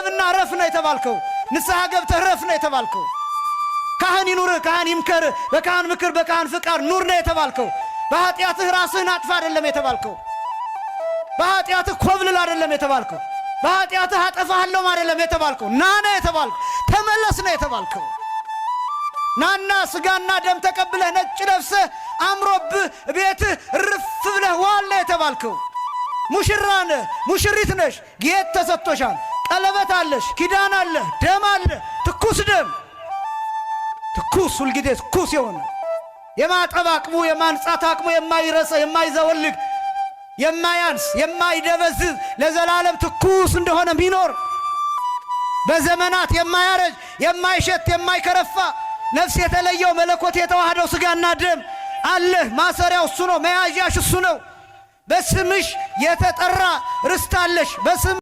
እረብና ረፍ ነው የተባልከው። ንስሐ ገብተህ ረፍ ነው የተባልከው። ካህን ይኑርህ፣ ካህን ይምከርህ፣ በካህን ምክር በካህን ፍቃድ ኑር ነው የተባልከው። በኃጢአትህ ራስህን አጥፋ አይደለም የተባልከው። በኃጢአትህ ኮብልል አይደለም የተባልከው። በኃጢአትህ አጠፋሃለሁም አይደለም የተባልከው። ና ነው የተባልከው። ተመለስ ነው የተባልከው። ናና ስጋና ደም ተቀብለህ ነጭ ለብሰህ አምሮብህ ቤትህ ርፍ ብለህ ዋል ነው የተባልከው። ሙሽራ ነህ፣ ሙሽሪት ነሽ። ጌጥ ተሰጥቶሻል። ቀለበት አለሽ፣ ኪዳን አለ፣ ደም አለ፣ ትኩስ ደም፣ ትኩስ ሁልጊዜ ትኩስ የሆነ የማጠብ አቅሙ የማንጻት አቅሙ የማይረሳ፣ የማይዘወልግ፣ የማያንስ፣ የማይደበዝዝ፣ ለዘላለም ትኩስ እንደሆነ ሚኖር፣ በዘመናት የማያረጅ፣ የማይሸት፣ የማይከረፋ፣ ነፍስ የተለየው መለኮት የተዋህደው ስጋና ደም አለህ። ማሰሪያው እሱ ነው። መያዣሽ እሱ ነው። በስምሽ የተጠራ ርስት አለሽ። በስም